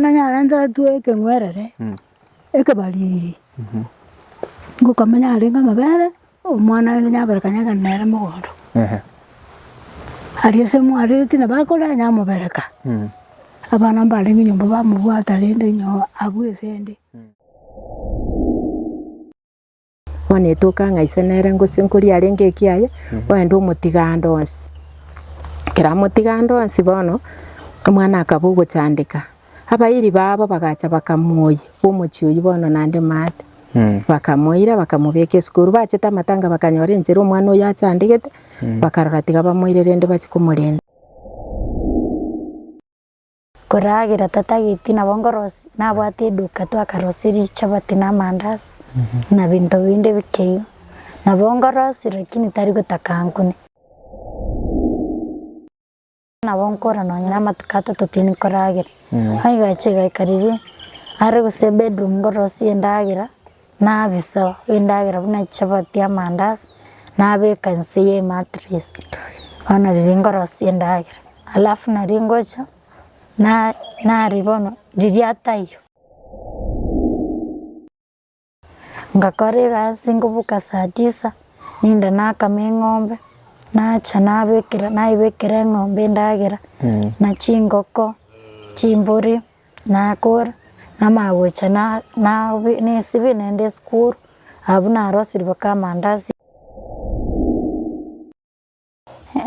Nanyarentera ekeng'werere, ekebariri, ngokamanya arenge amabere, omwana rende nyabereka nyagenda nere mogondo. Aria ase mwarereti nabo akore nyamobereka, abana mbarenge nyomba bamobwata rende nyo abwo ase ende. Bono etoka ng'a ise nere ngose nkoria arenge ekiaye, ogenda omotiga ande onsi. Ekero amotiga ande onsi bono, omwana akaba ogochandeka, abairi babo bagacha bakamoyia omochie oyio bono naende maate, bakamoira bakamobeka esukuru, bachete amatanga bakanyora enchera omwana oyio achandegete, bakarora tiga bamoire rende bachie komorenda. Koragera tatageti nabo nkorosia, nabwate eduka twakarosirie chichabati na amandasi, na binto binde bike igo. Nabo nkorosia lakini tari gotaka ankune. Nabo nkora nonye na amatuko atato tindi koragera, onye egacha egaika riria are gose ebedroom nkorosia endagera, nabisa endagera buna chichabati, amandasi, nabeka inse ya emattress, bono riria nkorosia endagera. Alafu nario ngocha na naria bono riria ataiyo. Ngakora egasi nkoboka saa tisa, ninde nakama eng'ombe, nacha nabekera naebekera eng'ombe endagera, na chingoko, chimbori, nakora, namanya gocha na nabe nesibia naende esukuru, abwo narosirie mpaka amandasi.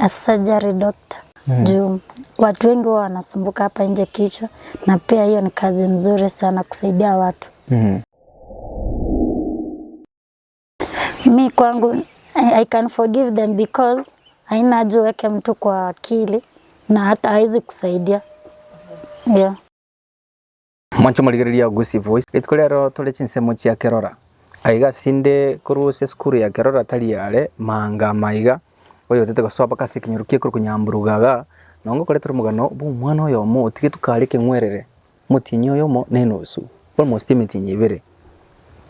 A surgery doctor juu watu wengi huwa wanasumbuka hapa nje kichwa na pia hiyo ni kazi mzuri sana kusaidia watu. Mi kwangu I can forgive them because haina haja uweke mtu kwa akili na hata hawezi kusaidia yeah. Mwanche omorigereria o Gusii Voice, rituko riaro tore chinsemo chia Kerora. Aiga asinde korwa ase esukuru ya Kerora tari are manga amaiga, oyotete gosoa mpaka ase ekenyoro kia korokwa Nyamburuga igaa, nonye ngokoretera omogano bwa omwana oyomo otigetwe kare ekeng'werere, omotienyi oyomo na enusu, almost emetienyi ebere.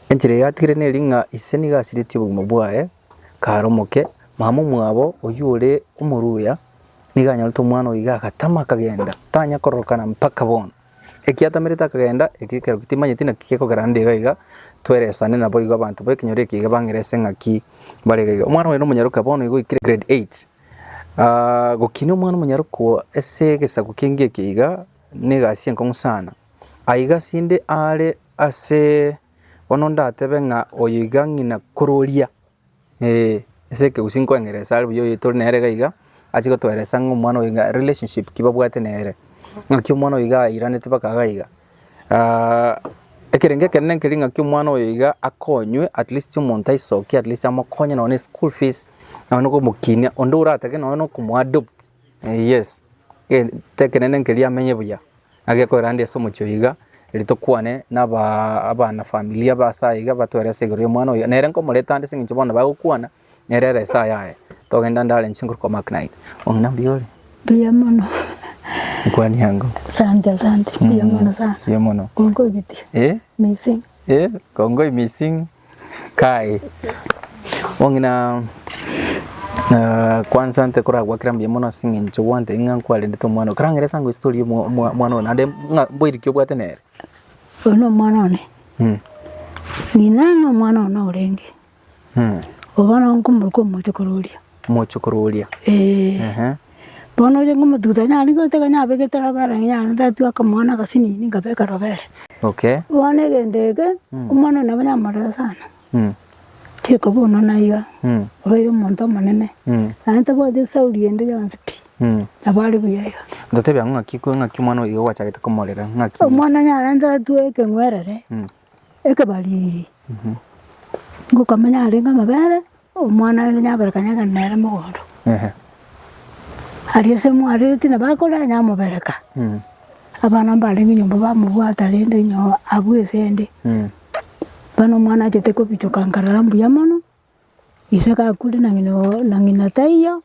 Enchera eye atigire neri ng'a ise nigo asiretie obogima bwaye kare omoke, mama omwabo oywo ore omoruya, nigo anyorete omwana oyo iga agatama akagenda, tanya kororokana mpaka bono. Eki atamerete akagenda, eki ekero timanyeti naki gekogera naende iga iga, tweresane naboigo abanto ba ekenyoro eke iga bang'erese ng'aki bare iga iga. Omwana oyo nomonyaroka bono iga oikire grade eight, gokinia omwana omonyaroka ase egesaku kenge eke iga, na egasi enkong'u sana. Aiga ase are ase bono ndatebe ng'a oyo iga ng'ina kororia. Eeh, ase ekegusii nkoeng'eresa are buya oyo tore nere iga iga, ache gotoeresa ng'a omwana oyo iga relationship ki babwate nere, ng'aki omwana oyo iga airanete mpaka iga iga. Ekerengo ekenene nkeri ng'aki omwana oyo iga akonywe at least omonto aisokie at least amokonye nonye na eschool fees, nonye na okomokinia, onde oratake nonye na okomoadopt, yes, egento ekenene nkeri amenye buya. Naki gekorera ande ase omochie oyo iga, erio tokwane na abaa abanafamilia ba ase aya iga batwere ase igoro y'omwana oyo, nere nkomoreta ande ase eng'encho bono bagokwana, nere ere ase ayaye. Togenda ande are inche nkorokwa Mark Knight. Ong'ina mbuya ore? Mbuya mono. Nkwani ango. Asante asante, mbuya mono sana. Mbuya mono. Konkoigetie. Eh? Missing. Eh, kongoi missing. Kai, ong'ina kwanza nte koragwakera mbuya mono ase eng'encho gwantebia ng'a nkwarendete omwana oo, karang'ere ase ango estory ya omwa omwa omwana oyo naende ng'a mboiri ki obwate nere? Oyo na omwana one, ng'ina na omwana one orenge, obo bono nkomoroka omochokoro oria. Omochokoro oria. Eeh. Ehe. Bono oche nkomotuguta nyare gotega nyabegete robere nyare ntatwaka akamwana agasinini nkabeka robere. Okay. Bono egento eke, omwana oyo nabo nyamorora sana, chire koba onona iga, obeire omonto omonene, naende tabwati esauri ende yonsi pi, nabo are buya iga. Totebie ang'o ng'aki ko ng'aki omwana oyo iga gwachagete komorera, ng'aki? Omwana nyarente atwe ekeng'werere, ekebariri, ngokamanya arenge amabere. Omwana rende nyabereka nyagenda nere mogondo. Aria ase mwarereti nabo akore nyamobereka. Abana mbarenge nyomba bamobwata rende nyo abwo ase ende. Bono omwana achete kobichoka nkarora mbuya mono, ise gakure na ng'ina oo na ng'ina taiyo,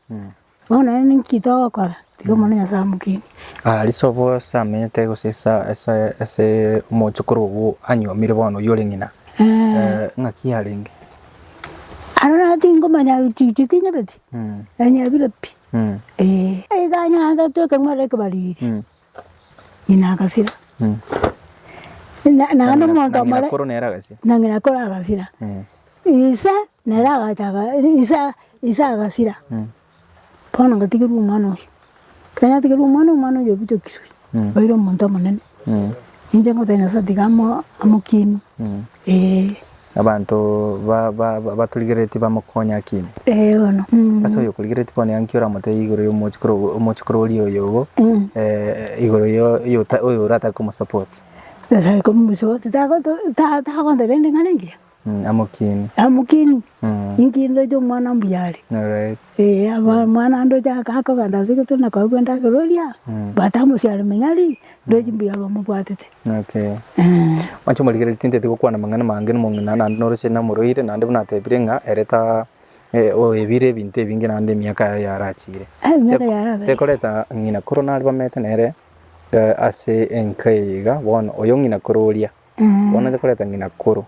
bono naende ninki togokora, tiga omwana Nyasaye amokinie. Risobo ase amenyete gose ase ase ase omochokoro ogo anyuomire bono oyio ore ng'ina, ng'aki yarenge? Aroro tingomanya inche tinyebeti, enyebire pi, eh. Iga nyancha toke ng'were ekebariri, ng'ina agasira. Na naende Na ng'ina omonto na ng'ina omore koro nere agasira. na ng'ina koro agasira. Ise nere agacha aga ise ise agasira. Bono ngatigerwa omwana oyio. Ekero natigerwa omwana, omwana oyio obucha okiswe, oire omonto omonene. Inche ngotebia Nyasae tiga amo amokinie, eh. Abanto ba ba batorigereretie bamokonye akine. Eh bono. Ase oyokorigereretie bono iga nki oramotebie igoro ya omochikoro omochikoro oria oyo ogo igoro ya oyo oyo oratake komosupport. Nyasae komosupport tagoto ta tagontebia rende ng'ana engiya. Amokini. Amokini, inki ndoche omwana mbuya are. Alright. Eh, aba omwana ndoche aka akogenda ase egetunu na koegwa endagera oria, but amosiare menyari, ndoche mbuya bamobwatete. Okay. Mwanche omorigereria tinteti gokwana amang'ana mange na omong'ina naende noroche namoroire naende buna atebire ng'a ere ta oebire ebinto ebinge naende emiaka yaye yarachire. Emiaka yarabeire. Tekoreta ng'ina koro nare bamete nere ase enka eye iga bono oyo ng'ina koro oria. Bono inche koreta ng'ina koro,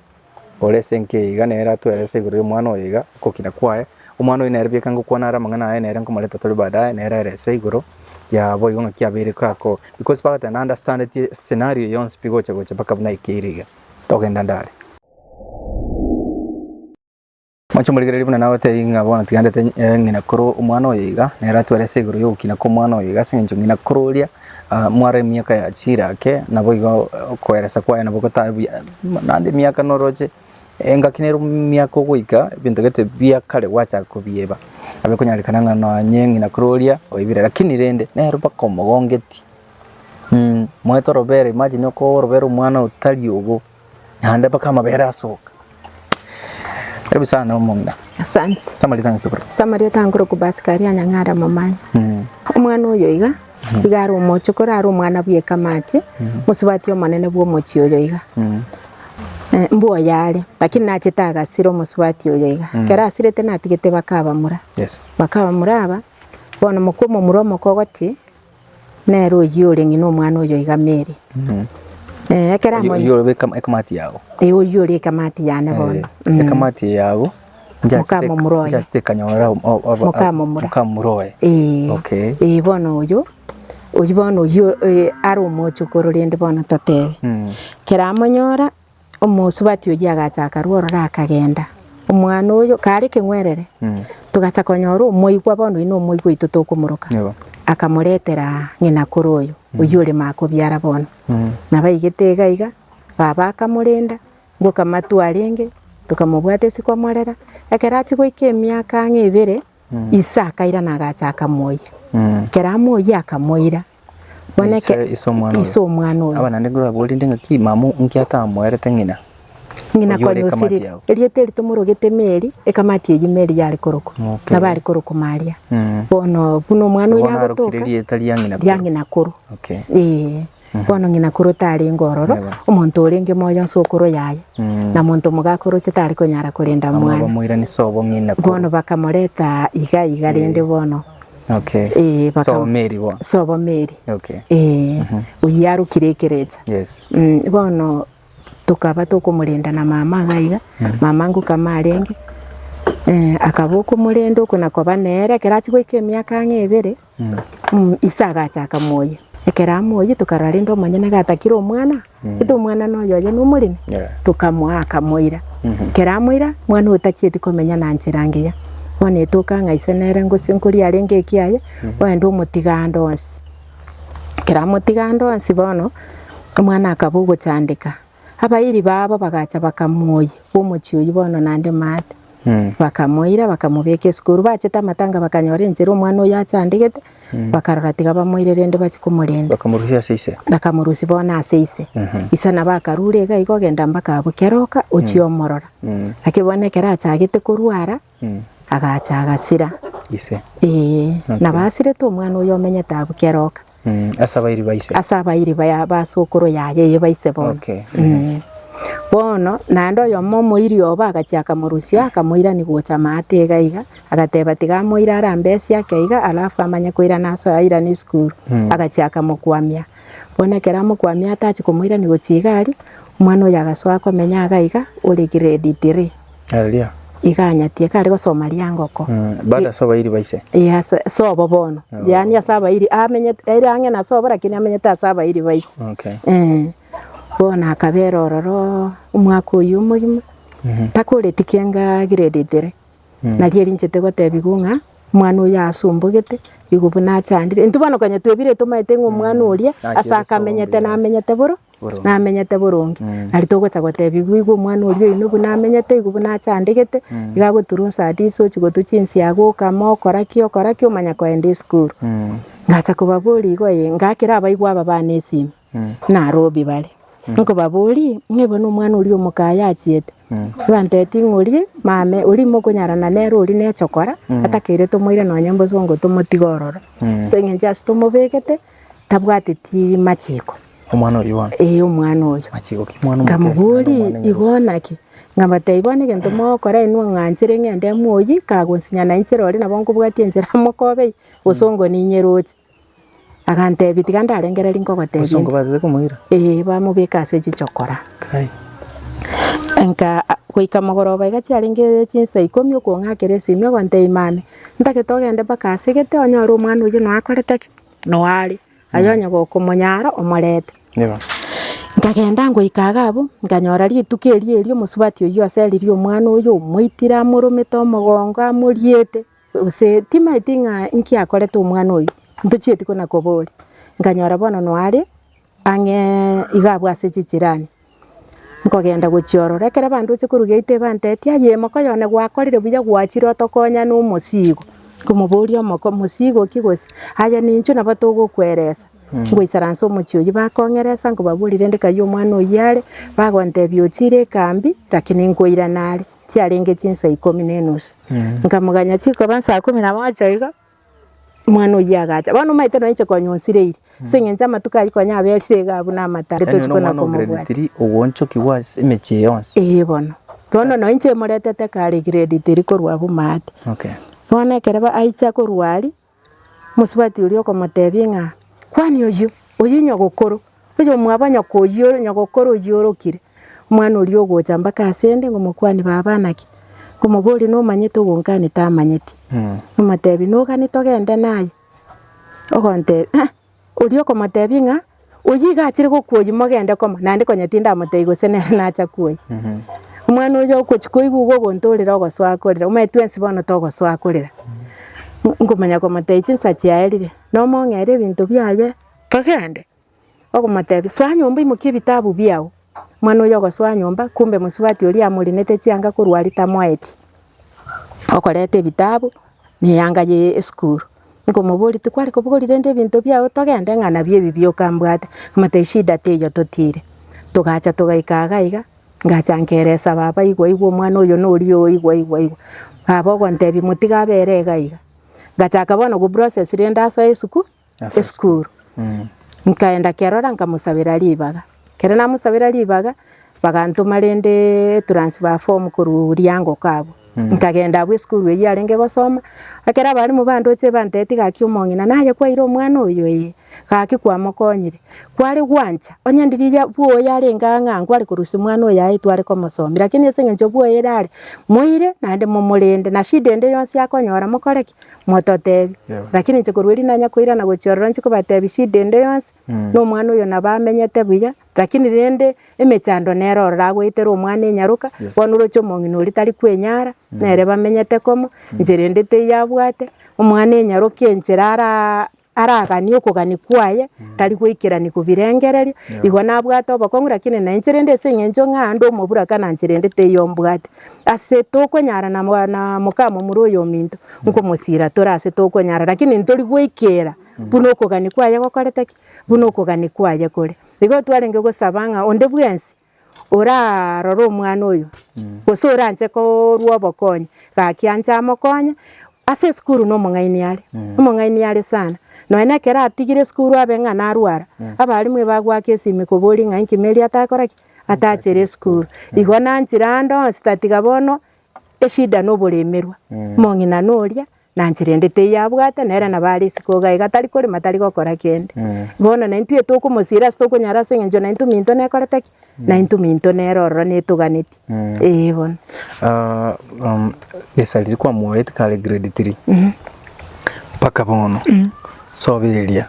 ore ase enka eye iga, nere atwerese igoro y'omwana oyo iga, okokina kwaye, omwana oyo nere bieka ngokwana are amang'ana aye nere nkomoreta tore baadaye, nere aerese igoro yabo igo ng'aki abeire kako, because bagoteba na understandeti scenario yonsi pi gocha gocha mpaka buna ekeire iga, togenda ndare. Mwanche omorigereria buna nagotebia ng'a bono tiga ndete ng'ina koro omwana oyo iga, nere atware ase igoro y'ogokina kw'omwana oyo iga ase eng'encho ng'ina koro oria mware emiaka yachiire ake, nabo igo okoeresa kwaye nabo gotabe buya, naende emiaka noroche engaki nere emiaka ogoika ebinto gete bia kare gwachaka kobieba, nabo ekonyarekana ng'a nonye ng'ina koro oria oebire lakini rende nere mpaka omogongeti moete orobere imagine okoorobera omwana otari ogo. Naende mpaka amabere asoka. Karibu sana omong'ina. Asante. Samaria tang'aki okorokwa. Samaria tangorokwa Basikari anyang'are amamanya. Omwana oyo iga, iga are omochokoro are omwana bwa ekamati, mosubati omonene bwa omochie oyo iga. Mbwoye are, lakini nachete agasira omosubati oyo iga. Ekero asirete natigete bakabamura. Yes. Bakabamura aba, bono mokwa omomura omokogoti, Nere oyio ore ng'ina omwana oyo iga Mary. Eh, ekero Oyio amonye- oyio ore ekam- ekamati yago. Eh, oyio ore ekamati yane bono. Eh, Ekamati eye yago nchachete Mokamomura oye. nchachete ekanyora o- o- oba- Mokamomura. mokamomura oye. Eh, Okay. eh, bono oyo, oyio bono oyio eh, are omochokoro rende bono totebe. Ekero amonyora, Omosubati oyio agacha akarua ororo akagenda, omwana oyo kare ekeng'werere, togacha konyora omoigwa bono oyio na omoigwa oito tokomoroka, akamoretera ng'ina koro oyo, oyio ore makobiara bono. Nabaigete iga iga, baba akamorenda, ngokamatwa arenge, tokamobwata ase komorera, ekero achia goika emiaka ang'e ebere, ise akairana agacha akamoyia. Ekero amoyia akamoira. Bono eke Ise- ise omwana oyo. ise omwana oyo. Aba naende nkorabori rinde ng'aki mama nki atamoerete ng'ina. Ng'ina Oyio ore konya ekamati osirire. yabo. Erieta eri tomorogete Mary, ekamati eyio Mary yare korokwa. Okay. Nabo are korokwa Maria. Mm. Bono buna omwana oyo Bono arokire agotoka, erieta ria ng'ina ria koro. ng'ina koro. Okay. Ee. Bono ng'ina koro tarenge ororo, Eba. omonto orenge moyo nse okoro yaye. Mm. Na monto mogakoroche tare konyara korenda Amo mwana. bamoirani sobo ng'ina koro. Bono bakamoreta iga iga rende bono. Okay. Ee, baka- Sobo Mary bono. Sobo Mary. Okay. Ee, oyio arokire ekerecha. Yes. Mm, bono tokaba tokomorenda na mama iga iga, mama ngokama arenge, akaba okomorenda oko na koba nere, ekero achia goika emiaka ang'e ebere, ise agacha akamoyia. Ekero amoyia tokarora rende omonyene gatakire omwana, gete omwana na oyoye na omoremi, Yeah. tokamoa akamoira. Ekero amoira, mwana oyo tachieti komenya na nchera ngiya, bono etoka ng'a ise nere ngose nkoria arenge ekiaye, ogenda omotiga ande onsi. Ekero amotiga ande onsi bono, omwana akaba ogochandeka, abairi babo bagacha bakamoyia, omochie oyio bono naende maate, bakamoira bakamobeka esukuru, bachete amatanga bakanyora enchera omwana oyo achandegete, bakarora tiga bamoire rende bachie komorenda. Bakamorusia ase ise. Bakamorusia bono ase ise. Ise nabo akarure iga iga ogenda mpaka abwo keroka ochia omorora. Lakini bono ekero achagete korwara, agacha agasira. Ise. Eeh, nabo asirete omwana oyo omenyete abwo keroka. Ase abairi ba ise. Ase abairi baya ba sokoro yaye eye ba ise bono. Okay. Bono naende oyomo omoiri obo agachia akamorusia akamoirania gocha maate iga iga, agateba tiga amoire arambe ase ake iga alafu amanye koirana ase airane esukuru. Agachia akamokwamia. Bono ekero amokwamia atachia komoirania gochia iga aria, omwana oyo agasoa komenya iga iga ore grade three. Aria. Iga anyatie kare gosoma riangoko. Bado ase abairi ba ise. Ee ase sobo bono. Yaani ase abairi amenyete ere ang'e na sobo lakini amenyete ase abairi ba ise. Okay. Eh. Bono akabera ororo omwaka oyio omogima, takoreti kianga grade three. Nario erinchete gotebigwa ng'a omwana oyo asumbogete, igo buna achandire. Intwe bono konya twebire tomaete ng'a omwana oria ase akamenyete namenyete boro namenyete boronge. Nari togocha gotebigwa igo omwana oria oino buna amenyete, igo buna achandegete, iga agoturunsa adisi ochia gotwa chinsiaga okama okora ki okora ki omanya koenda esukuru. Ngacha kobaboria igo ee, ngakera abaibwa aba bane esimi. Nairobi bare. Nkobaboria, ng'a bono omwana oria omokaye achiete, bantebeti ng'a oria mame oria mokonyarana nere oria nechokora, atakeire tomoire nonye mbosongo tomotige ororo. Ase eng'encho ase tomobegete, tabwateti machiko. Omwana oyio bono? Ee omwana oyo. Machiko ki? Omwana omoke? Nkamoboria, Omwana enyaroka. igo naki? Nkabatebia bono egento mogokora inwe ng'a nchere ng'ende moyie, kagonsinya na inche rori nabo nkobwatia enchera mokobe, bosongo ninyeroche. Agantebia, Tiga ndarengererie nkogotebia Bosongo inde. batete komoira? Ee, bamobeka ase chichokora. Kai. Nka goika mogoroba iga chiarenge chinsa ikomi okong'akera esimi ogontebia mami, ntagete ogende mpaka ase gete onyore omwana oyio noe akorete ki? Noe are. Aye onye gokomonyara omorete. Nigo. Nkagenda ngoika iga abwo, nkanyora rituko erio erio omosubati oyio oseririe omwana oyo omoitire amoromete omogongo amoriete. Gose timaeti ng'a inki akorete omwana oyio, ntochieti kona koboria. Nkanyora bono noare ang'e iga abwo ase chichirani, nkogenda gochia ororo. Ekero bandoche korwa geita ebantetie, aye mokoyo one gwakorire buya gwachire otokonya na omosigo. Nkomoboria omoko mosigo ki gose? Aye ninchwe nabo togokweresa. Ngoisaransa omochie oyio bakong'eresa, nkobaboria rende kai omwana oyio are, bagontebia ochire ekambi, lakini nkoirana are. Chiarenge chinsa ikomi na enusu. Nkamoganya chikoba saa kumi na moja iga, omwana oyio agacha. Bono omanyete nonya inche konya onsireiri, ase eng'encho amatuko ayio konya aberire iga buna amatare Yaani tochi ono kona omwana o grade komobwatia. three ogoonchokigwa ase emechie eye yonsi. Ee bono. Bono nonya inche emoretete kare grade three korwa abwo maate. Okay. Bono ekero ba aicha korwa aria, Mosubati oria okomotebia ng'a, Kwani oyio, oyio nyogokoro, oyomwabo nyoko oyio nyogokoro oyio orokire. Omwana oria ogocha mpaka asende ngomokwania baba naki? Nkomoboria nomanyete ogonkani tamanyeti. Omotebia nogani togende naye? Ogontebia ah, oria okomotebia ng'a oyio iga achire gokwa oyio mogende komo, naende konya tindamotebia gose nere nacha kwoyia. Omwana oyo ogochia koigwa iga ogontorera ogosoa korera, omanyete twensi bono togosoa korera. Nkomanya komotebia chinsa chiaerire, nomong'ere ebinto biaye togende, okomotebia soa nyomba imokia ebitabu biago, omwana oyo ogosoa nyomba kumbe mosubati oria amorinete chianga korwa aria tamoeti, okoreta ebitabu na eyanga ya esukuru. Nkomoboria tikware kobogoria rende ebinto biago togende ng'a nabio ebi bioka mbwate, nkomotebia shida teiyo totire. Togacha togaika iga iga. Ngacha nkeresa baba igwa igwa omwana oyo noria oo igwa igwa igwa. Baba ogontebia motige abere iga iga. Ngachaka bono go process rende asoe esuku esukuru. Nkaenda kerora nkamosabera ribaga. Ekero namosabera ribaga, bagantoma rende transfer form korwa Riangoko abwo. Nkagenda abwo esukuru eyio arenge gosoma, ekero abalimu bandoche bantebetie gaki omong'ina naye kwaire omwana oyo ee. Gaki kwamokonyire, kware gwancha, onye ndiria bwoye arenge ang'e ango are korusia omwana oyo aetwe are komosomia, lakini ase eng'encho bwoye ere are, moire naende momorende, na shida ende yonsi akonyora mokore ki? Mototebie. Lakini inche korwa erio nanya koirana gochia ororo nchie kobatebia shida ende yonsi, na omwana oyo nabo amenyete buya, lakini rende emechando nere ororo agoetera omwana enyaroka, bono oroche omong'ina oria tari kwenyara, nere bamenyete komo, nchera ende teiyo abwate, omwana enyaroka enchera araa. araganie okogania kwaye, tari goikerania kobirengereria, igo nabwate obokong'u lakini na inche rende ase eng'encho ng'a ande omoburaka na inche rende teiyo mbwate. Ase tokonyara na mo na mokamomura oyo ominto, nkomosira tore ase tokonyara lakini ntori goikera buna okogania kwaye gokorete ki? Buna okogania kwaye kore. Igo twarenge gosaba ng'a onde bwensi. Orarore omwana oyo, gose oranche korwa obokonyi, gaki anche amokonye, ase esukuru na omong'aini are, omong'aini are sana. Nonya na ekero atigire esukuru abe ng'a narwara, abalimu ebagoaka esimi koboria ng'a inki Mary atakora ki? Atachere esukuru. Igo nanchire ande onsi tatiga bono, eshida na oboremerwa, omong'ina noria. Na nchera ende teiyo abwate, nere nabo are isiko iga iga, tari korema tari gokora kende. Bono naintwe tokomosira ase tokonyara ase eng'encho naintwe minto nekorete ki? Naintwe minto nere ororo netoganeti. Eeh bono. Gesa riria kwamoete kare grade three, mpaka bono, soberia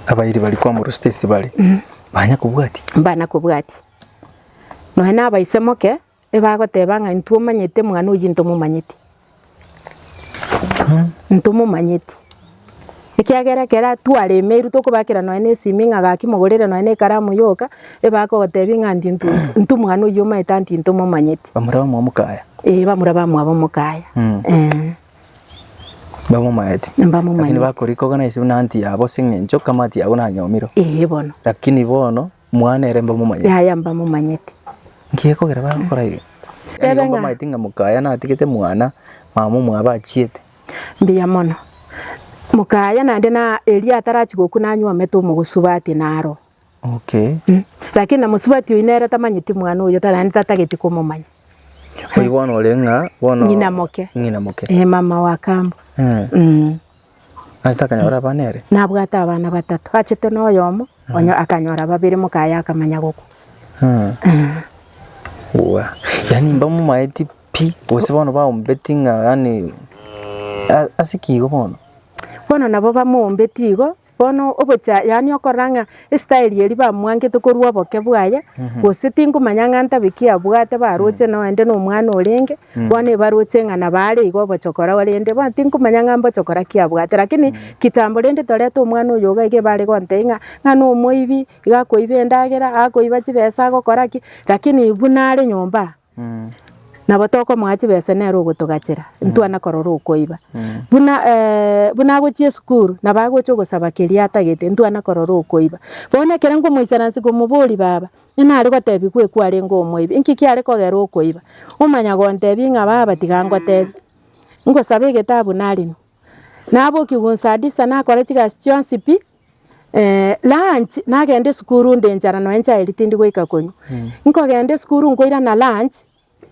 abairi baria kwamorosete ase bare, banya kobwatia? Mbana kobwatia. Nonya na abaise moke, ebagoteba ng'a intwe omanyete mwana oyio ntomomanyeti, ntomomanyeti. Ekiagera ekero twaremeirwe tokobakera nonya na esimi ng'a gaki mogorere nonya na ekaramu yoka, ebakogotebia ng'a nti intwe intwe omwana oyio omanyete anti ntomomanyeti. Bamura bamwabo mokaya. Eeh bamura bamwabo mokaya, eeh. Mbamomaeti. Mbamomaeti. Lakini bakorikogana buna anti yabo ase eng'encho kama anti yabo nanyomirwe. Eeh bono. Lakini bono Mwana ere mbamomanyeti. Yaya mbamomanyeti. Nki gekogera bagokora iga? Tebe Yaani igo ng'a- mbamaeti ng'a mokaya natigete mwana, mama omwabo achiete. Mbuya mono. Mokaya naende na erio atarachia gokwa nanywomete omogosubati naro. Okay. Lakini na mosubati oyio nere tamanyeti mwana oyo naende tatageti komomanya. Oyio bono ore ng'a bono Ng'ina moke. Ng'ina moke. Eeh mama wa kambo. Ase akanyora abana ere? Nabwate abana batato, achete na oyomo, onye akanyora babere mokaye akamanya gokwa. Wa, yaani mbamomaeti pi, gose bono baombeti ng'a yaani ase ki igo bono? Bono nabo bamoombetie igo, Bono obocha yaani okorora ng'a estyle eria bamwangete korwa oboke bwaye, gose tinkomanya ng'a ntabe ki abwate baroche noende na omwana orenge, bono ebaroche ng'a nabo are igo obochokora orende, bono tinkomanya ng'a mbochokora ki abwate. Lakini kitambo rende torete omwana oyo iga iga ebare gontebia ng'a ng'a na omoibi, iga akoiba endagera, akoiba chibesa agokora ki, lakini buna are nyomba. Nabo tokomoa chibesa nere ogotogachera, ntwana korora okoiba. Buna buna agochia esukuru, nabo agocha ogosaba keria atagete, ntwana korora okoiba. Bono ekero nkomoisaransia komoboria baba, ng'a nare gotebiwa ekwarenge omoibi, inki kiare kogera okoiba? Omanya gontebia ng'a baba tiga ngotebie, ngosaba egetabu narinwe, nabokia gonsadisa nakora chigasi chionsi pi. Lunch nagenda esukuru nde enchara nonya enchae eria tindi goika konywa, nkogenda esukuru nkoirana lunch,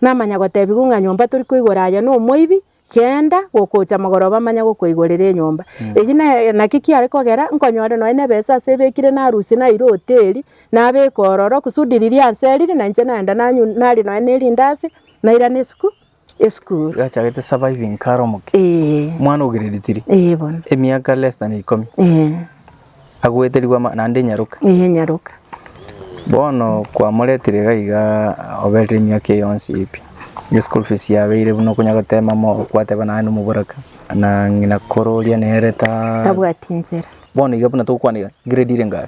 namanya gotebiwa ng'a nyomba tori koigora aye na omoibi, genda gokocha mogoroba manya gokoigorera enyomba. Eyio naye naki kiare kogera, nkonyore nonya na ebesa ase ebekire narusia naira hoteli, nabeka ororo kusudi riria anseriri na inche naenda nanywa naria nonya na erindasi, nairana esukuru. esukuru. Gachagete surviving kare omoke. Eeh. Omwana ogereretiri. Eeh bono. Emiaka less than ikomi. Eeh. Agweterigwe ama naende enyaroka. Eeh enyaroka. Bono kwamoretire iga iga oberire emiaka eye yonsi eye pi. Eschool fees yabeire buna okonya gotema mo kwateba naende omoboraka na ng'ina koro oria nere ta. Tabwati nchera. Bono iga buna togokwana iga, grade ere ngare?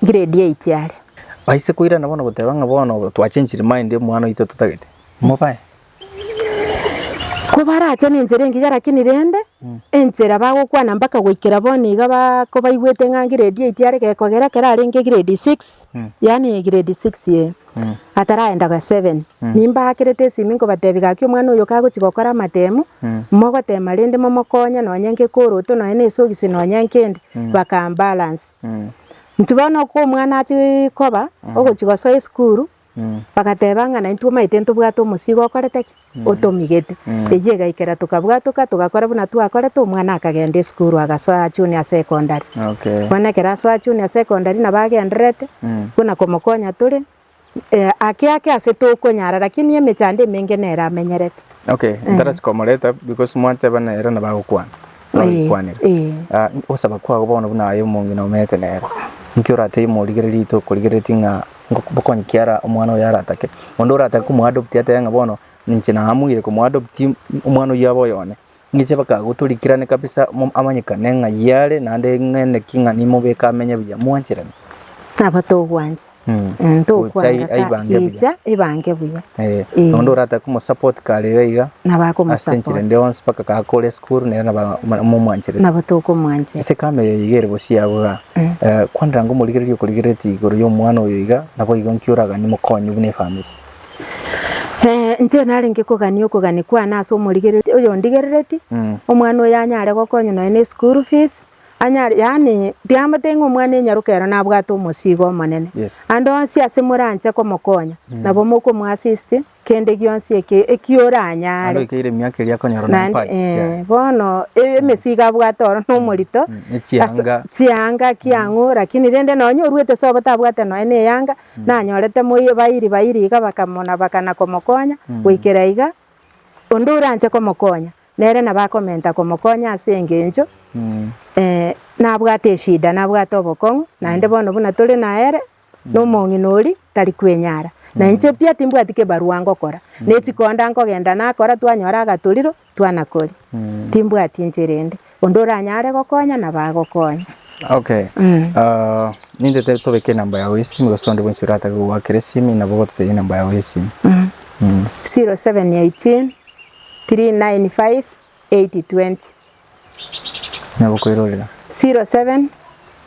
Grade eight are. Aise koirana bono goteba ng'a bono twachenchire mind omwana oito totagete, mobae. Kobarache nenchera engiya lakini rende, enchera bagokwana mpaka goikera bono iga bakobaigwete ng'a grade eight are gekogera ekero arenge grade six, yaani grade six eye, ataraenda ga seven, nimbaakerete esimi nkobatebia gaki omwana oyo kagochia gokora amatemu, mogotema rende momokonye nonye nkekoroto nonye na esogisi nonye nkende, bakambalance. Intwe bono oko omwana achie koba, ogochia gosoa esukuru, Bagateba ng'a naintwe omanyete ntobwate omosigo okorete ki? Otomigete. Eyio egaikera tokabwatoka, togakora buna twakorete, omwana akagenda esukuru agasoa junior secondary. Okay. Bono ekero asoa junior secondary nabo agendererete, buna komokonya tore, ake ake ase tokonyara lakini emechando emenge nere amenyerete. Okay, ntarachia komoreta because mwateba nere nabo agokwana, nagokwanera. Ah, ogosaba kwago bono buna aye omong'ina omanyete nere, inki oratebie omorigereria oito okorigereretie ng'a bokonyi ki ara omwana oyo aratake, onde oratake komoadopt atebe ng'a bono inche naamuire komoadopt omwana oyio abe oyone, ng'iche mpaka agotorikirane kabisa mo amanyekane ng'ai are naende ng'ene ki ng'a nimobeke amenye buya, mwancherane? Nabo togwancha. Gocha Ntokwanga ka aibange buya. gicha ebange buya. Eh, Eh. onde oratake komosupport kare iga iga, Nabo ase enchera ende akomosupport. yonsi mpaka gakore esukuru nere nabo momwancherete. Nabo tokomwanchera. Ase ekamera eye iga ere bosio yago igaa, eh, kwanera ng'a omorigereria okorigereretie igoro ya omwana oyo iga, nabo igo nki oraganie mokonye buna efamiri? Inche narenge kogania okogania kwane ase omorigereria oyondigereretie, omwana oyo anyare gokonywa nonya na eschool fees, Anyare, yaani, tiamotebia ng'a omwana enyaroka ero nabwate omosigo omonene. Yes. Ande onsi ase moranche komokonya, nabo mokomoassist, kende gionsi eke eki Naende oranyare. oikeire emiaka eria akonyora na Naende pads chiaye. eh, bono e- emesigo abwate oro na omorito, Ne chianga. chianga kiang'u, lakini rende nonye oruete sobo tabwate nonye na eyanga, nanyorete moi bairi bairi iga bakamona bakana komokonya, goikera iga. Onde oranche komokonya, nere nabo akomenta komokonya ase engencho nabwate eshida, nabwate obokong'u, naende bono buna tore naere, na omong'ina oria tari kwenyara. Na inche pi timbwati kebarua ngokora, ne chikonda nkogenda nakora twanyora agatoriro, twanakoria. Timbwati inchera ende. Onde oranyare gokonya nabo agokonya. Okay. Ah, nintete tobeke enamba yago ya esimi gose onde bwensi oratake gogoakera esimi nabo ogototebia enamba yago ya esimi. 0718 395 820. Nabo koirorera. 07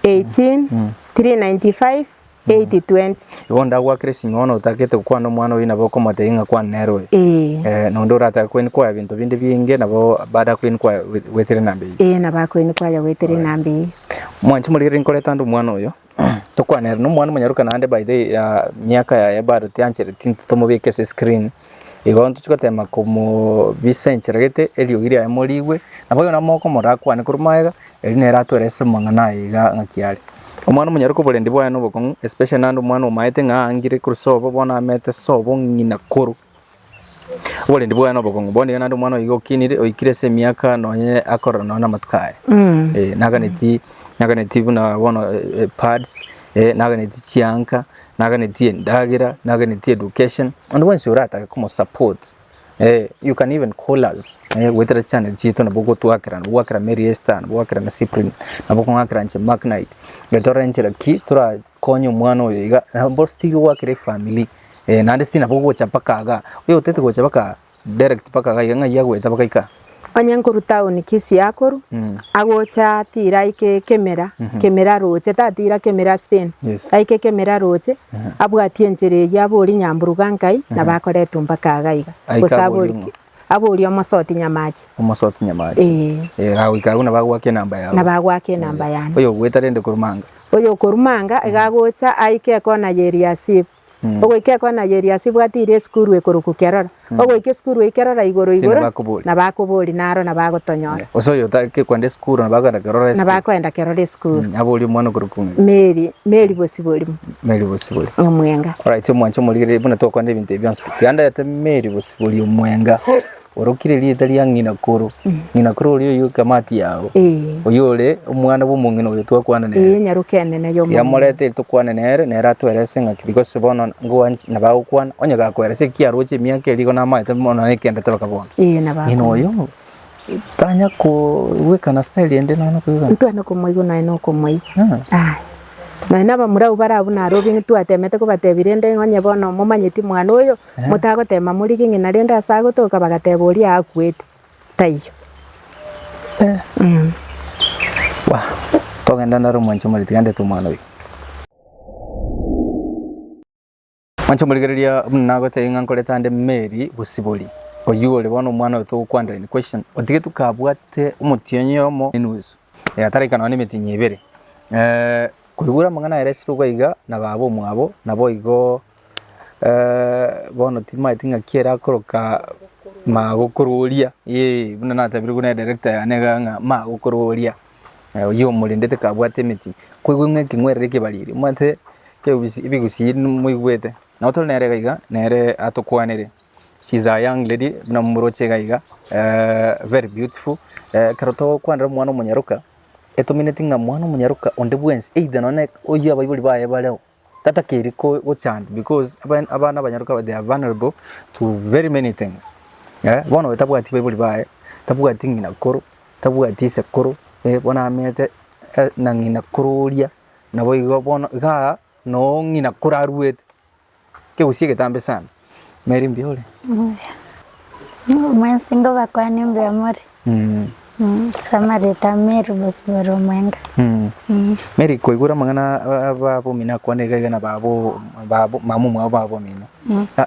18 395 820. Igo onde agoakera esimi bono otagete gokwana omwana oyio nabo okomotebia ng'a kwana nere oyo. Ee. Eh, na onde oratake ko inquire binto binde binge nabo bado ako inquire goetera enamba eyio. Ee nabo ako inquire goetera enamba eyio. Mwanche morigererie nkoreta ande omwana oyo, tokwane ere, na omwana omonyaroka naende by the way miaka yaye bado tianchereti tomobeke ase escreen. Igo ntochi gotema komobisa enchera gete, eriogi riaye morigwe, nabo oyo namokomorora akwane korwa magega, eri nere atwerese amang'ana aye iga ng'aki are. Omwana omonyaroka oborendi bwaye nobokong'u, especially naende omwana omaete ng'a aangire korwa sobo bono amete sobo ng'ina koro. Oborendi bwaye nobokong'u, bono iga naende omwana oyo iga okinire, oikire ase emiaka nonye akorora nonye na amatuko aya. Naganeti naganeti buna bono pads, naganeti chianka, Naganetie endagera, naganetie education, onde bwensi oratake komosupport you can even call us goetera channel chiaito nabo ogotwakera, nabo ogwakera Mary Esther, nabo ogwakera na Cyprian, nabo okong'akera inche Mark Knight, ekero torore enchera ki torakonye omwana oyo iga, nabo still ogwakera efamiri naende still nabo ogocha mpaka igaa, oyotete gocha mpaka. Direct mpaka iga iga ng'ai agoeta mpaka ika. Onye nkorwa town Kisii akorwa, agocha atira aike Kemera, Kemera roche, tatira Kemera stand, Yes. aike Kemera roche, abwatie enchera eyio aborie Nyamburuga nkai, nabo akoretwa mpaka iga iga. Aike Gose aborie aborie ng'o? ki- aborie omosoti Nyamache. Omosoti Nyamache. Eeh. Eh, agoika agwo nabo agoaka enamba yago. Nabo agoaka enamba yane. Oyo ogoeta rende korwa manga. Oyo okorwa manga, iga agocha aike ekona ya Eliasibu. Ogoika ekona ya Eliasibu atiire esukuru ekorokwa Kerora. Ogoika esukuru eyio Kerora igoro Ase igoro, nabakoboria. nabakobori naro nabagotonyora. Gose oyo otake kwenda esukuru nabo akogenda Kerora esukuru. Nabakoenda Kerora esukuru. Aborie omwana okorokwa ng'a? Mary, Mary Bosibori Mary Bosibori. Omwenga. Alright omwanche omorigereria buna twakwanire ebinto ebi bionsi pi. Tiga ndete Mary Bosibori Omwenga. Orokire erieta ria ng'ina koro. Ng'ina koro oria oyio ekamati yao. Ee. Oyio ore omwana bwa omong'ina oyo twakwana nere. Ee, nyaroke enene y'omong'ina. Yamorete eri tokwane nere, nere atwerese ng'aki because bono ngoanchi nabo agokwana, onye gakoeresa eki aroche emiaka eria igo namaete mono nekendete mpaka bono. Ee, nabo Ng'ina akwana. oyo, tanya kowekana style ende nonya koigwana. Ntwana komoigwa nonya na okomoigwa. Aye. Nonya na abamura abwo bare abwo Nairobi ntwatemete kobatebia rende onye bono momanyeti mwana oyo, Motagotema morigie ng'ina rende ase agotoka, bagateba oria akwete, taiyo. Wah, togenda naro omwancho omoriri tiga ndete omwana oyo. Mwanche omorigereria buna nagotebia ng'a nkorete ande Mary Bosibori, oyio ore bono omwana oyo togokwanera in question, otigetwe kabwate omotienyi oyomo enusu, ataraika nonya na emetienyi ebere. Koigure amang'ana aya aresire iga iga na baba omwabo, naboigo. Bono timanyeti ng'aki ere akoroka magokororia, eh, buna natebirie buna edirector yane iga ng'a magokororia, oyio omorendete kabwate emeti, koigwa ng'a ekeng'werere ekebariri, omanyete ekegusii ebigusii moigwete, nabo tore nere iga iga, nere atokwanere, she is a young lady buna momoroche iga iga, very beautiful, ekero togokwanera omwana omonyaroka, etomineti ng'a mwana omonyaroka onde bwensi either nonye oyio abaibori baye bareo. Tatakeiri gochanda because abana abanyaroka aba they are vulnerable to very many things eh, bono oyo tabwati baibori baye, tabwati ng'ina koro, tabwati ise koro, bono amete na ng'ina koro oria, nabo igo bono igaa noo ng'ina koro aruete, kegusii egetambe sana. Mary mbuya ore? Mbuya. Mwensi ngobakwanie mbuya more. Ase amareta a Mary Bosibori Omwenga. Mary koigure amang'ana a baba omino akwane iga iga na baba baba mama omwabo baba omino.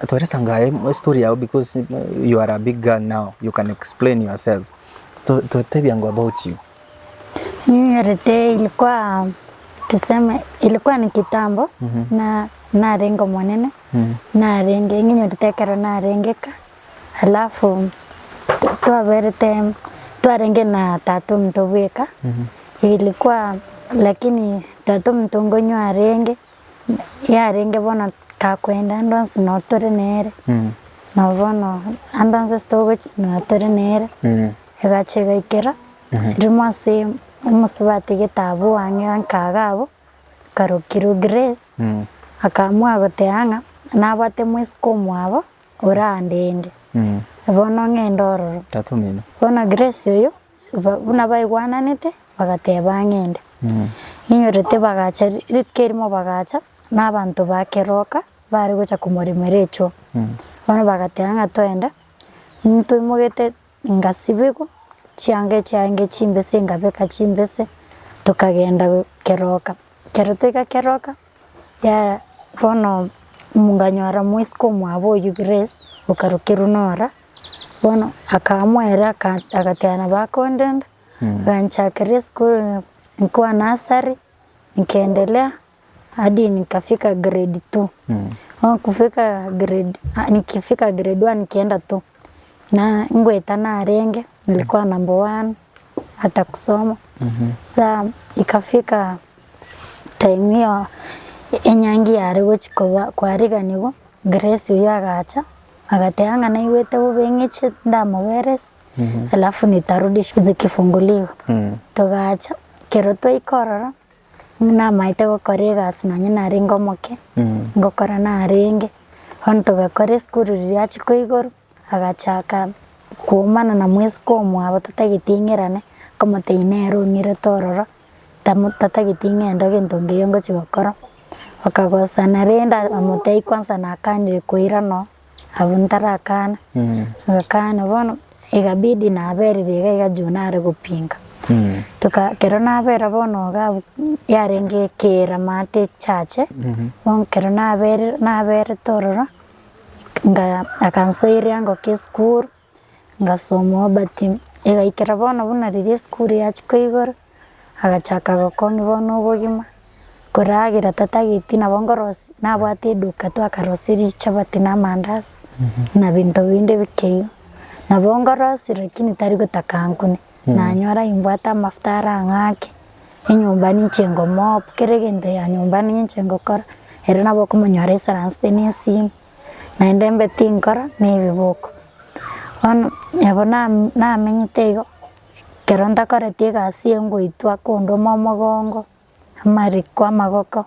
Tweresa ngaye estory yago because you are a big girl now you can explain yourself. Totebie ango about you. Ninyorete ilikuwa tuseme ilikuwa ni kitambo na narenge omonene narenge ng'inyorete ekero narenge ka. Alafu twaberete twarenge na tata ominto bweka, ilikuwa lakini tata ominto nkonywa arenge, yarenge bono kakoenda ande onsi noo tore nere, nabo bono ande onsi ase togochia noo tore nere, egacha egaikera, rimo ase omosubati gete abwo ang'e nka iga abwo, karokirwe Grace, akaamua goteba ng'a. nabwate moiseke omwabo orandende, bono ng'ende ororo. Tata omino. Bono Grace oyo, ba buna baigwananete, bagateba ng'ende. Inyorete bagacha rituko erimo bagacha, na abanto ba keroka, bare gocha komoremera echoo. Bono bagateba ng'a toende, ntoimogete ngasibigwa, chianga echiaenge chimbese nkabeka chimbese, tokagenda keroka. Ekero twaika keroka, yaya bono nkanyora moiseke omwabo oywo Grace, okarokerwa Nora, bono akaamua ere aka agateba nabo akondenda, aganchakera esukuru nkoa nursery, nkaendelea. Hadi nikafika grade two. Bono kufika grade nikifika grade one nikienda two, na ngoeta narenge, nilikuwa number one hata kusoma. Sa ikafika time hiyo enyangi yare gochi koba kwariganiwa, Grace oywo agacha, agateba ng'a naigwete bobe ng'iche ndamoberesi, alafu nitarudi zikifunguliwa. Togacha, ekero twaika ororo. Namaete gokora egasi nonye narenge omoke, ngokora narenge, bono togakora esukuru riria achia koigorwa, agachaka koumana na moiseke omwabo tatageti ng'irane, akamotebia nere ong'irete ororo, tamo tatageti ng'ende gento nkeiyo ngochia gokora, bakagosana rende amotebia kwanza nakanire koirana oo. Abwo ntarakana, ngakana bono ikabidi naberire iga iga juu nare gopinga. Toka ekero nabera bono iga abwo yarenge ekera maate echache, bono ekero naberire naberete ororo, nga akansoeria ngoka esukuru, ngasoma oo but egaikera bono buna riria esukuru yachia koigorwa, agachaka gokong'ia bono obogima, koragera tatageti nabo nkorosia nabwate eduka twakarosirie chichabati na amandasi, na binto binde bike igo. Nabo nkorosia lakini tari gotaka nkune, nanyora imbwate amafuta arang'ake, enyomba ninche ngomop, kera egento ya nyomba ninche ngokora, ere nabo okomonyora aisaransete na esimu. Naende mbe tinkora na ebiboko. Bono nabo namenyete igo, ekero ntakoreti egasi eye ngoitwa kondoma omogongo, amariko amagoko,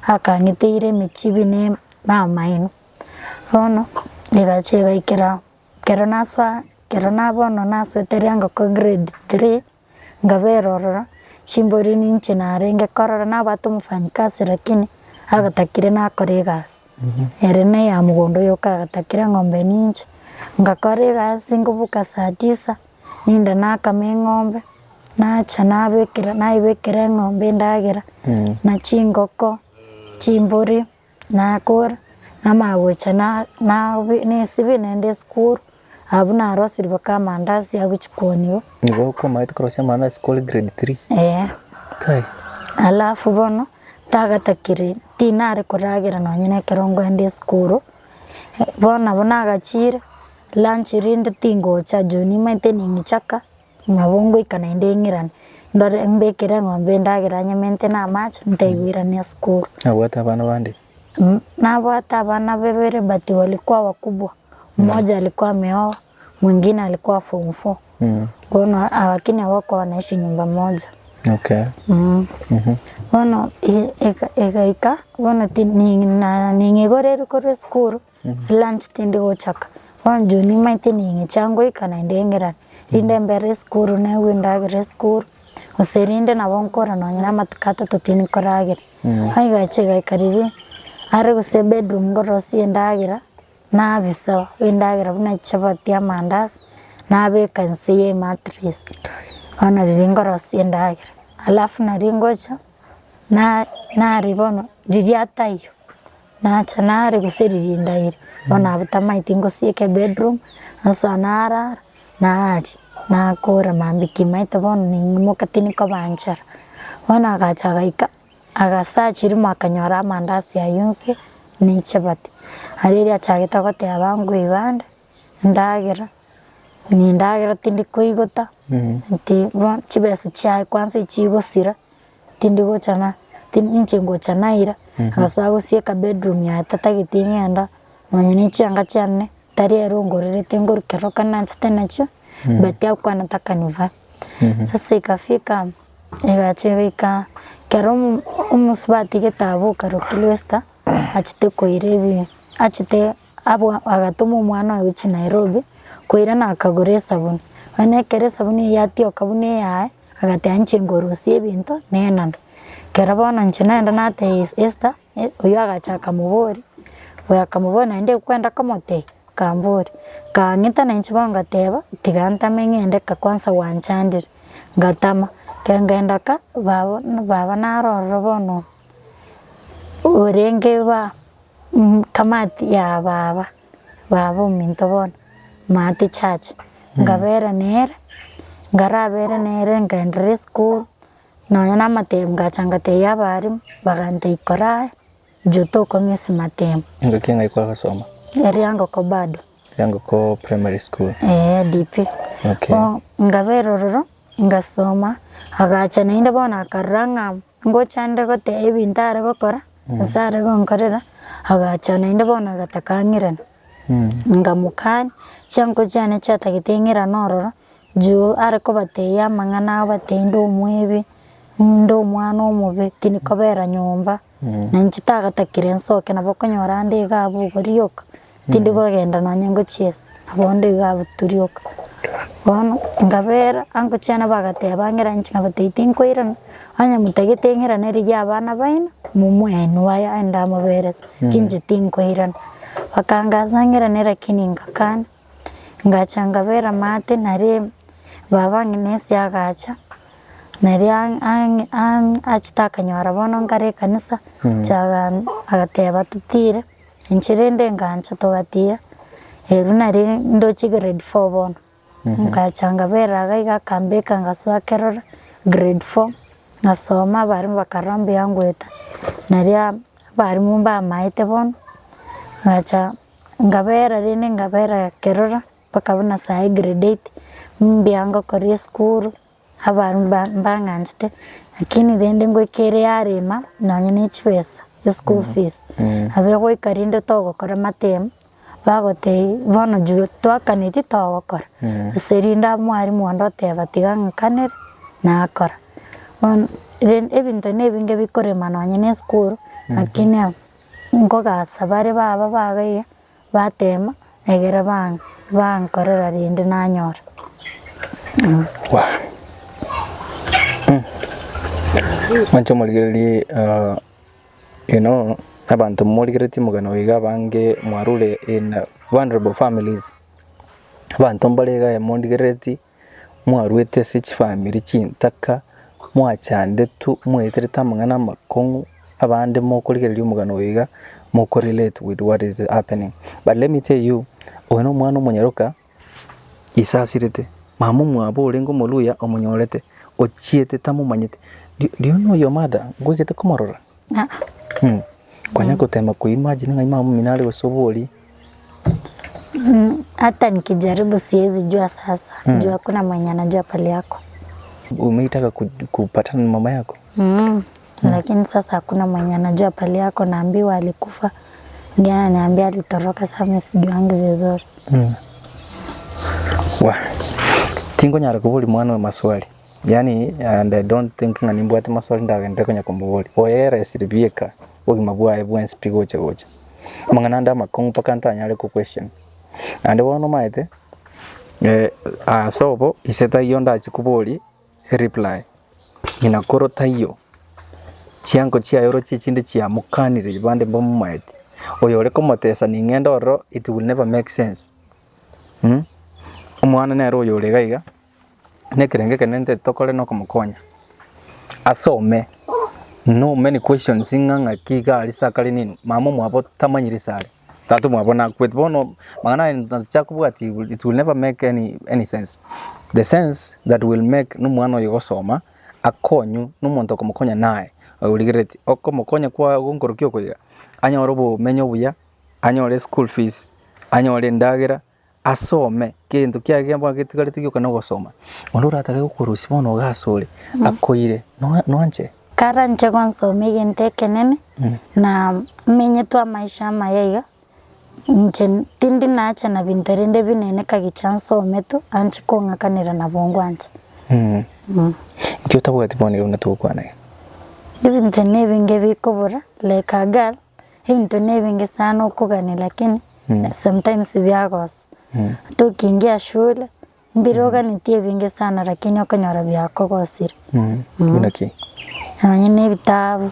akang'iteire emechibi na na amaino. Bono, egacha egaikera ekero nasoa ekero na bono nasoete riangoko grade three. Nkabera ororo, chimbori ninche narenge korora nabwate omofanyikasi lakini agatakire nakore egasi, ere na eya mogondo yoka agatakire eng'ombe ninche. Ngakora egasi nkoboka saa tisa, ninde nakama eng'ombe, nacha nabekera naebekera eng'ombe endagera, na chingoko, chimbori. Nakora, namanya gocha na nabe nesibe naende esukuru, abwo narosirie mpaka amandasi agochia kooniwa. Nigo kwamaete korosia amandasi kore grade three? Eeh. Kai. Alafu bono, tagatakire tinare koragera nonye na ekero nkoenda esukuru, bono nabo nagachire, lunch rinde tingocha juu nimaete ning'ichaka. Nabo ngoika naende ng'irane, ndore mbekere eng'ombe endagera nyemente na amache, ntaigwerane esukuru. Nabwate abana bande? Nabwate abana babere but walikuwa wakubwa, mmoja alikuwa ameoa, mwingine alikuwa form four. Bono lakini hawakuwa wanaishi nyumba moja. Okay. Bono egaika, bono ti ning'igorerwe korwa esukuru, lunch tindi gochaka, bono juu nimaete ning'icha ngoika naende ng'irane. Rinde mbere esukuru naigwe endagera esukuru, gose rinde nabo nkora nonye na amatuko atato tindi koragera. Aigacha egaika riria, are gose bedroom nkorosia endagera, nabisa endagera buna chichabati, amandasi, nabeka inse ya emattress, bono riria nkorosia endagera. Alafu nario ngocha, na naria bono riria ataiyo. Nacha nare gose riria ndaire, bono abwo tamaeti ngosieka ebedroom, nsoa narara, naria, nakora mambia kimaete bono ning'imoka tinikoba nchara. Bono agacha agaika, agasearch rimo akanyora amandasi aywo inse, na echabati. Aria riria achagete goteba ngwe bande, endagera, nindagera tindi koigota, nti bono chibesa chiaye kwanza echigosira. Tindi gocha na ninche ngocha naira, agasoa gosieka bedroom yaye tatageti ng'enda, nonye ne chianga chiane, tari ere ongorerete ngoru kero kare nanchete nachio, but hakuwa anataka nivae. Sasa ikafika, egacha egaika ekero omo omosubati gete abwo okarokirwe Esther, achete koira ebi. achete abwa agatoma omwana oye gochia Nairobi, koirana akagora esabuni. Bono ekero esabuni eyio yatioka buna eyaye, agateba inche ngorusia ebinto nenana. Ekero bono inche naenda natebia Esther, oyio agacha akamoboria, oyo akamoboria naende kwenda komotebia? Akamboria, kang'ita nainche bono ngateba, tiga ntame ng'ende ka kwanza gwanchandire, ngatama, ekero ngenda ka, baba baba naro ororo bono orenge ba kamati ya baba, baba ominto bono, maate church, nkabera nere, nkarabere nere nkaenderera esukuru, nonya na amatemo ngacha ngatebia abalimu, bagantebia kora aya. Juu tokomisi matemo. Engaki eng'ai kwagosoma? Eriangoko bado. Eriangoko primary school. Eeh DP. Okay. Bo nkabera ororo, ngasoma, agacha naende bono akarora ng'a ngocha nde goteba ebinto are gokora, gose are gonkorera, agacha naende bono agataka ang'irane. Nkamokania, chianko chiane chiatagete ng'irane ororo, juu are kobatebia amang'ana agobatebia inde omwebi, inde omwana omobe, tindi kobera nyomba. Na inche tagatakire nsoke nabo okonyora ande iga abwo igo rioka, tindi kogenda nonye ngochiesa, nabo onde iga abwo tu rioka. Bono nkabera ango chiane bagateba ng'ira inche nkabatebia tinkoirana, onye motagete ng'irane rigia abana baino, momoe inwe aye aende amoberese, ki inche tinkoirana. Bakangasa ng'irane lakini ngakana, ngacha nkabera maate naria baba ng'ina ase agacha. Nario achete akanyora bono nkare ekanisa, inche agateba totire, inche rende ngancha togatira, ero nario ndoche grade four bono, nkacha nkabera iga iga akambeka ngasoa kerora grade four, ngasoma abalimu bakarora mbuya ngoeta, nario abalimu mbamaete bono, ngacha nkabera rende nkabera kerora. Mpaka buna saii grade eight, mbuya ngokora esukuru, abarimu ba mbang'anchete, lakini rende ngoika ere yarema nonye na echibesa, eschool fees, nabo egoika rinde togokora amatemu, bagotebia bono juu twakaneti togokora, gose rinde omwalimu onde oteba tiga ng'akanere, nakora. Bono rende ebinto na ebinge bikorema nonye na esukuru, lakini nkogasa bare baba baga iga. Batema, egere bankorera rende nanyora. Mwanche omorigererie you know abanto morigeretie omogano iga abange mwarure in vulnerable families, abanto mbare iga mondigereretie mwaruete ase chifamiri chintaka, mwachandetwe, mwaeterete amang'ana amakong'u, abande mokorigereria omogano oyo iga, moko relate with what is happening. But let me tell you, oyo na omwana omonyaroka, ise asirete, mama omwabo orenge omoluya omonyorete, ochiete tamomanyete. Do do you know your mother? Ngoigete komorora? Aa. Konya gotema ko imagine ng'a mama omino are gose oborie. Hata nikijaribu siezi jua sasa juu hakuna mwenye anajua pali yako. Umeitaka kupatana na mama yako? Lakini sasa hakuna mwenye anajua pali yako, naambiwa alikufa, mwingine ananiambia alitoroka, sasa mimi sijuangi vizuri. Wah, tingonyara koboria mwana oyo maswali yaani and I don't think ng'a nimbwate maswali ndagende konya komoboria, oyo eresire bieka obogima bwaye bwensi pi gocha gocha. Amang'ana ande amakong'u mpaka ntanyare ko question. Naende bono omanyete, ase obo ise taiyo ndache koboria ereply, ng'ina koro taiyo, chiango chiaye oroche echinde chiamokanire bande mbamomaeti, oyo ore komotesa ning'ende ororo it will never make sense Omwana nere oyo ore iga iga. Nekerengo ekenene ntete tokore nokomokonya asome no many questions ng'a ng'aki iga aria ase akare nini mama omwabo tamanyiri ase are tata omwabo nakwete bono mang'ana aya nachia kobwatia it will never make any any sense. The sense that will make na omwana oyo gosoma akonywe na omonto okomokonya naye origereti okomokonya kwa gonkorokia oko iga anyore obomenyo obuya, anyore school fees, anyore endagera. Asome, gento kiaye kiamboa getigarete gioka nogosoma. Onde oratake gokorusia bono iga asore, akoire, noa noanche? Karanche gonsoma egento ekenene, na menyetwe amaisha amaya iga, inche tindi nacha na binto rende binene kagicha nsome tu, anche kong'akanera nabo ngwancha. Nki otabwati bono iga buna togokwana iga? Ebinto nebinge bikobora, like a girl. Ebinto na ebinge sana okogania lakini sometimes biagosa. Tokiingia shule, mbire oganetie ebinge sana lakini okonyora biakogosire. Buna ki? Nonye na ebitabu,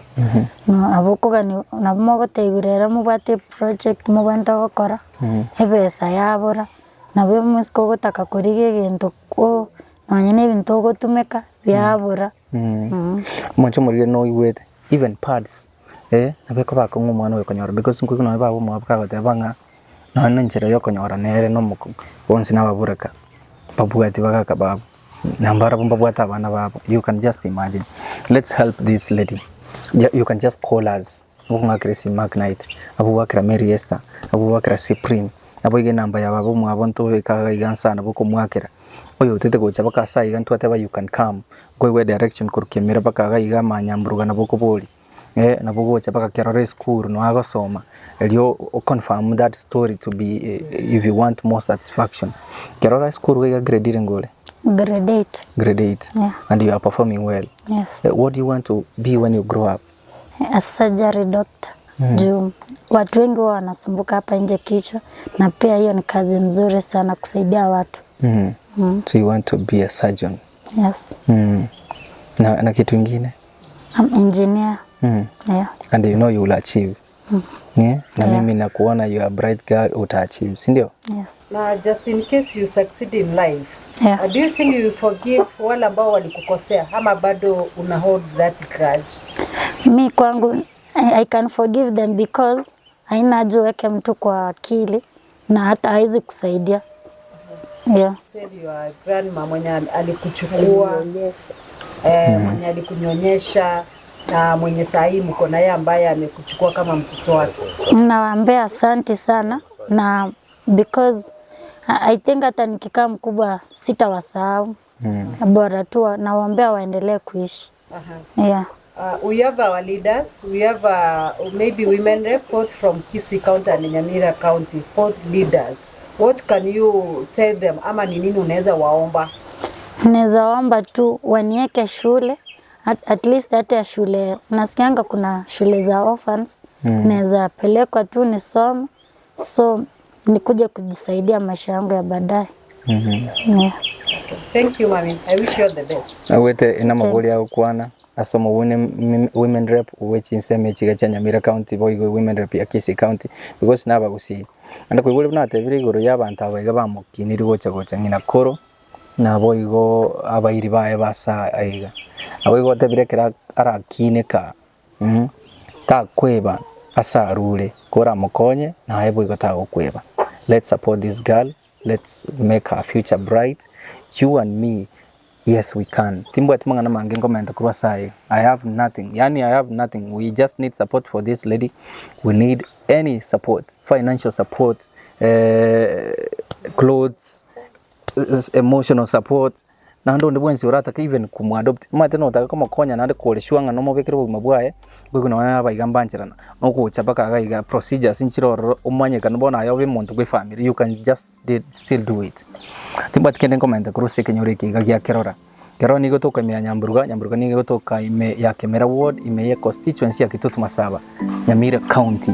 nabo okogania nabo mogotebiwa rero mobwate eproject mobwenerete gokora, ebesa yabora, nabo omosike ogotaka korigia egento ko nonye na ebinto ogotumeka biabora. Omonche omoriri noigwete, even pads, eh, nabo ekoba akong'u omwana oyo konyora because nkoigwa nonye baba omwabo kagoteba ng'a nonye na enchera ya okonyora nere na omokong'u, bonsi na ababoraka, babwati bagaka babo, na mbarabwo mbabwate abana babo, you can just imagine. Let's help this lady, you can just call us, okong'akera esimi Mark Knight, abwo gwakera Mary Esther, abwo gwakera Cyprian, naboigo enamba ya baba omwabo ntobeka iga iga nsa nabo okomwakera, oyo otete gocha mpaka ase aiga ntwateba you can come, nkoigwa edirection korwa Kemera mpaka iga iga Manyamburuga nabo okoboria, nabo ogocha mpaka Kerore esukuru noo agosoma, erio o confirm that story to be if you want more satisfaction. Kerore esukuru iga grade erenge ore? Grade eight. Grade eight, Yeah. and you are performing well. Yes. What do you want to be when you grow up? A surgery doctor. Juu watu wengi huwa wanasumbuka hapa nje kichwa na pia hiyo ni kazi mzuri sana kusaidia watu. So you want to be a surgeon. Yes. Na, na kitu ingine? I'm engineer. Yeah. And you know you will achieve. Yeah? Na Yeah. mimi nakuona you are a bright girl uta achieve, si ndio? Yes. Na just in case you succeed in life, Yeah. do you think you will forgive wale ambao walikukosea ama bado una hold that grudge? Mi kwangu I can forgive them because haina haja uweke mtu kwa akili na hata hawezi kusaidia. Yeah. Tell your grandma mwenye alikuchukua mwenye alikunyonyesha na mwenye saa hii mko na yeye ambaye amekuchukua kama mtoto wake. Nawaambia asante sana na because I think hata nikikaa mkubwa sitawasahau. Bora tu nawaambia waendelee kuishi. Yeah. We have our leaders, we have maybe women rep both from Kisii County and Nyamira County, both leaders. What can you tell them ama ni nini unaweza waomba? Naweza waomba tu wanieke shule at least hata ya shule nasikianga kuna shule za orphans. Naweza pelekwa tu nisome so nikuje kujisaidia maisha yangu ya baadaye. Yeah. Thank you mami. I wish you all the best. Awete ina mabori ya gukwana asoma women rep which inseme chiga cha Nyamira County boigo women rep ya Kisii County because naba gusii. Anda kuigure buna atebire igoro ya abantu abaiga bamokiniri gocha gocha ng'ina koro na boigo abairi baye basa aiga. Aboigo atebire kera arakineka takweba asarure kora mokonye naye boigo tagokweba. Let's support this girl. Let's make her future bright. You and me, yes we can. Timbwati mang'ana mange nkomenta korwa ase aye. I have nothing. Yani I have nothing. We just need support for this lady. We need any support, financial support, clothes, emotional support. Naende onde bwensi oratake even komoadopt. Omanyete notaka komokonya naende kore sure ng'a nomobekere obogima bwaye, nkoigwa nonye na abaiga mbancherana. Ogocha mpaka iga iga procedures nchire ororo omanyekane bono aye obe omonto bwe efamiri you can just still do it. Timbwati kende nkomenta korwa ase ekenyoro eke iga gia Kerora. Kerora nigo egotoka ime ya Nyamburuga, Nyamburuga nigo egotoka ime ya Kemera ward, ime ye constituency ya Kitutu Masaba, Nyamira county.